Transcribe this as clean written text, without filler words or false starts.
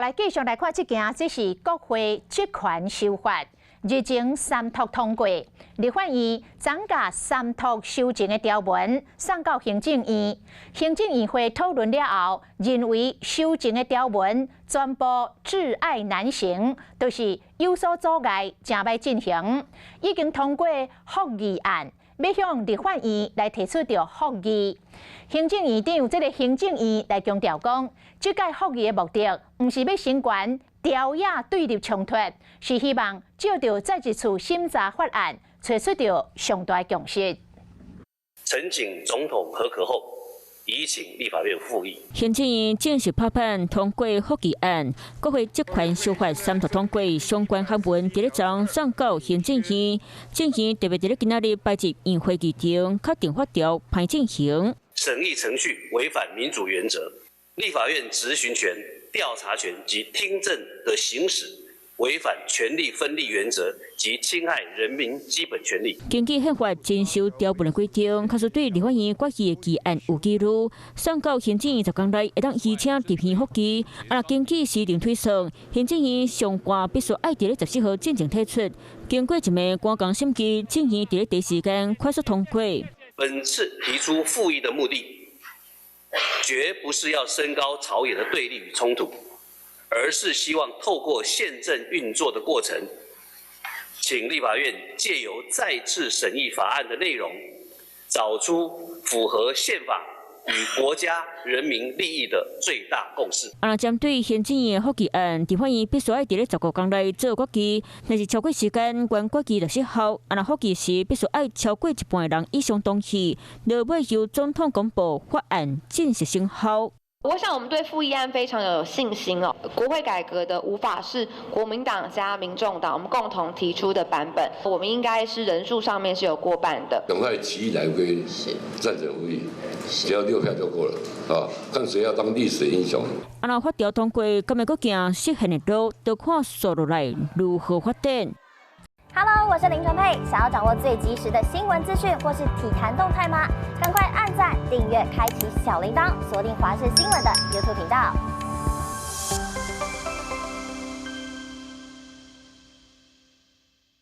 來繼續來看這件，這是國會職權修法，日前三讀通過，立法院昨共三讀修正的條文送到行政院，行政院會討論了後，認為修正的條文全部窒礙難行，就是有所阻礙，誠䆀進行，已經通過覆議案，欲向立法院來提出著覆議。行政院長這个行政院來強調講，這屆覆議的目的，毋是欲升懸朝野對立衝突，是希望藉著再一次審查法案，揣出著上大共識。呈請總統核可後，移請立法院覆議。行政院正式拍板通過覆議案，國會職權修法三讀通過，相關函文佇咧昨送到行政院，政院特別佇咧今仔日擺入院會議中，確定法條歹進行。審議程序違反民主原則，立法院質詢權、調查權及聽證的行使違反權力分立原則及侵害人民基本權利。根據憲法增修條文的規定，假使對立法院決議的議案有疑慮，送到行政院10工內會當移請立院覆議。啊，若根據時程推算，行政院上懸必須愛佇咧14號進前提出。經過一暝趕工審議，政院佇咧第一時間快速通過。本次提出覆議的目的，絕不是要升高朝野的對立與衝突，而是希望透過憲政運作的過程，請立法院借由再次審議法案的內容，找出符合憲法與國家人民利益的最大共識。啊，若針對行政院的覆議案，立法院必須愛佇咧15工內做決議，若是超過時間，原決議就失效。啊，若覆議時必須愛超過一半的人以上同意，落尾由總統公布法案正式生效。我想我們對覆議案非常有信心哦。國會改革的五法是國民黨加民眾黨我們共同提出的版本，我們應該是人數上面是有過半的。趕快起義來歸贊成覆議，只要6票就夠了啊！看誰要當歷史英雄。啊，若法條通過，敢會閣行釋憲的路，就看紲落來如何發展。 Hello，我是林純佩。想要掌握最及時的新聞資訊或是體壇動態嗎？趕快按讚、訂閱、開啟小鈴鐺，鎖定華視新聞的 YouTube 頻道。